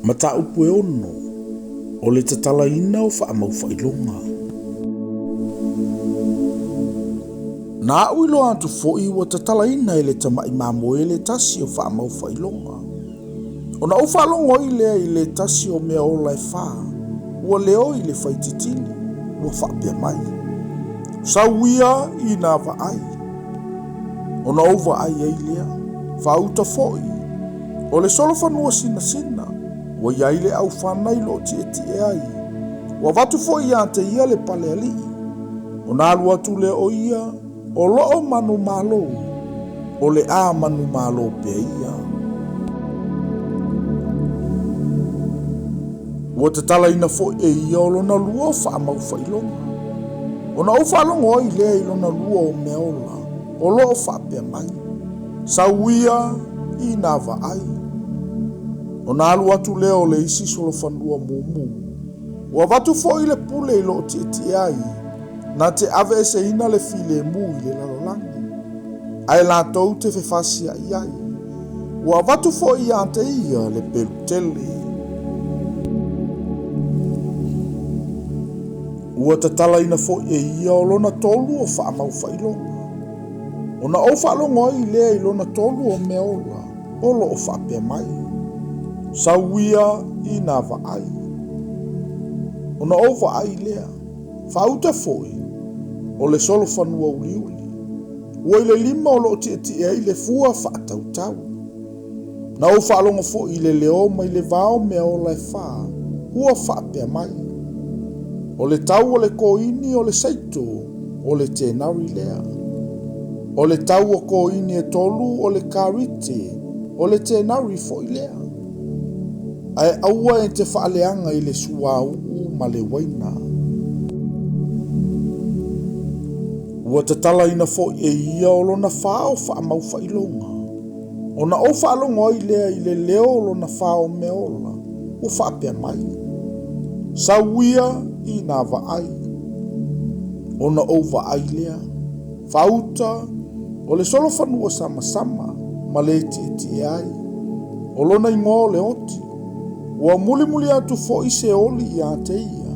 Mataupu e 6, O le tatalaina o faamaufailoga. Na aʻu iloa atu foi ua tatalaina e le tamai mamoe le tasi o faamaufailoga. Ona ou faalogo ai lea i le tasi o mea ola e fā, ua leo i le faititili, ua faapea mai, Sau ia i nā vaai. Ona ou vaai ai lea, faauta foi, o le solofanua sinasina, ua i ai le aufana i loo tietie ai. Ua avatu foi ia te ia le pale alii. Ona alu atu lea o ia, o loo manumalo, o le a manumalo pea ia. Ua tatalaina foi e ia o lona lua o faamaufailoga. Ona ou faalogo ai lea i lona lua o mea ola, o loo faapea mai, Sau ia i nā vaai. Ona alu atu lea o le isi solofanua mumu. Ua avatu foi le pule i loo tietie ai, na te aveeseina le filemu i le lalolagi, ae latou te fefasiaʻi ai. Ua avatu foi ia te ia le pelu tele. Ua tatalaina foi e ia o lona tolu o faamaufailoga. Ona ou faalogo ai lea i lona tolu o mea ola, o lo o faapea mai, Sau ia i nā vaai. Ona ou vaai lea, faauta foi, o le solofanua uliuli. Ua i le lima o lo o tietie ai le fua faatautau. Na ou faalogo foi i le leo mai le vao mea ola e fā, ua faapea mai, O le tau o le koini o le saito o le tenari lea. O le tau o koini e tolu o le karite o le tenari foi lea. Ae aua e te faaleaga i le suauu ma le uaina. Ua tatalaina foi e ia o lona fā o faamaufailoga. Ona ou faalogo ai lea i le leo o lona fā o mea ola, ua faapea mai, Sau ia i nā vaai. Ona ou vaai lea, faauta, o le solofanua samasama ma le tietie ai. O lona igoa o le Oti. Ua mulimuli atu foi se oli ia te ia.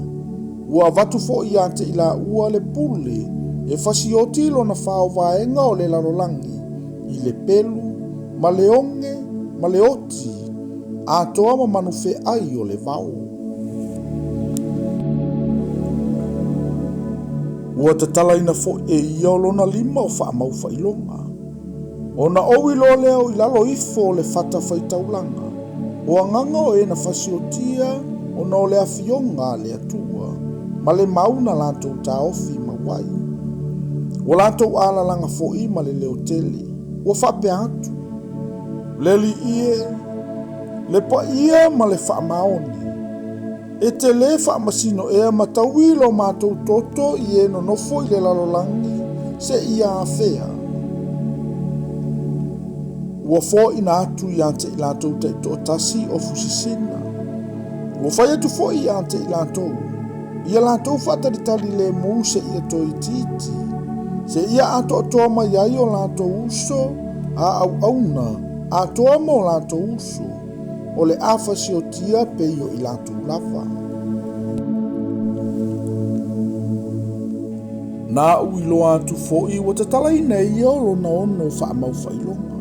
Ua avatu foi ia te i laua le pule e fasioti lona fā o vaega o le lalolagi i le pelu ma le oge ma le oti atoa ma manu feai o le vao. Ua tatalaina foi e ia o lona lima o faamaufailoga. Ona ou iloa lea o i lalo ifo o le fata faitaulaga, o agaga o e na fasiotia ona o le afioga a le Atua, ma le mau na latou taofi mau ai. Ua latou alalaga foi ma le leo tele, ua faapea atu, Le Alii e, le paia ma le faamaoni, E te lē faamasino ea ma taui lo matou toto i e nonofo i le lalolagi seia afea. Ua foaina atu ia te i latou taitoatasi o fusisina. Ua fai atu foi ia te i latou, ia latou faatalitali lemu seia toe itiiti, seia atoatoa mai ai o latou uso a auauna atoa ma o latou uso. o le a fasiotia pei o i latou lava. Na aʻu iloa atu foi ua tatalaina e ia o lona ono faamaufailoga.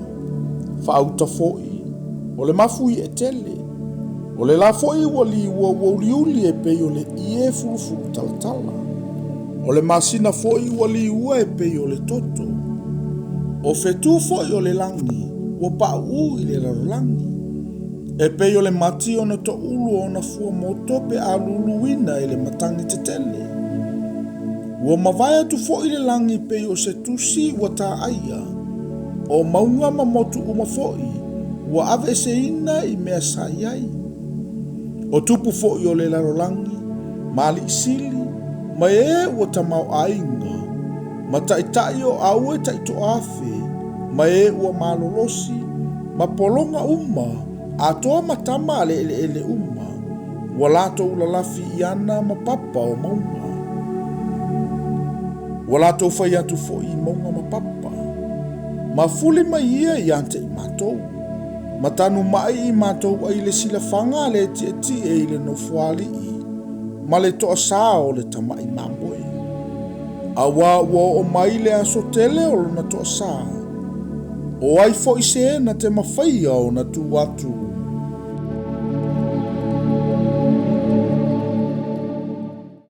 Faauta foi, o le mafu iʻe tele. O le la foi ua liua ua uliuli e pei o le ie fulufulu talatala. O le masina foi ua liua e pei o le toto. O fetu foi o le lagi ua pauu i le lalolagi. E pei o le mati ona toulu o ona fuamoto pe a luluina e le matagi tetele. Ua mavae atu foi le lagi pei o se tusi ua taaia. O mauga ma motu uma foi ua aveeseina i mea sa i ai. O tupu foi o le lalolagi, ma alii sili, ma e ua tamaoaiga, ma taitai o aue taitoafe, ma e ua malolosi, ma pologa uma, atoa ma tama a le eleele uma, ua latou lalafi i ana ma papa o mauga. Ua latou fai atu foi i mauga ma papa, ma fuli mai ia ia te i matou. Ma tanuma'i i matou ai le silafaga a le tietie i le Nofoalii ma le toasā o le Tama'i Mamoe. Auā ua oo mai le aso tele o lona toasā. O ai foi se na te mafaia ona tu atu?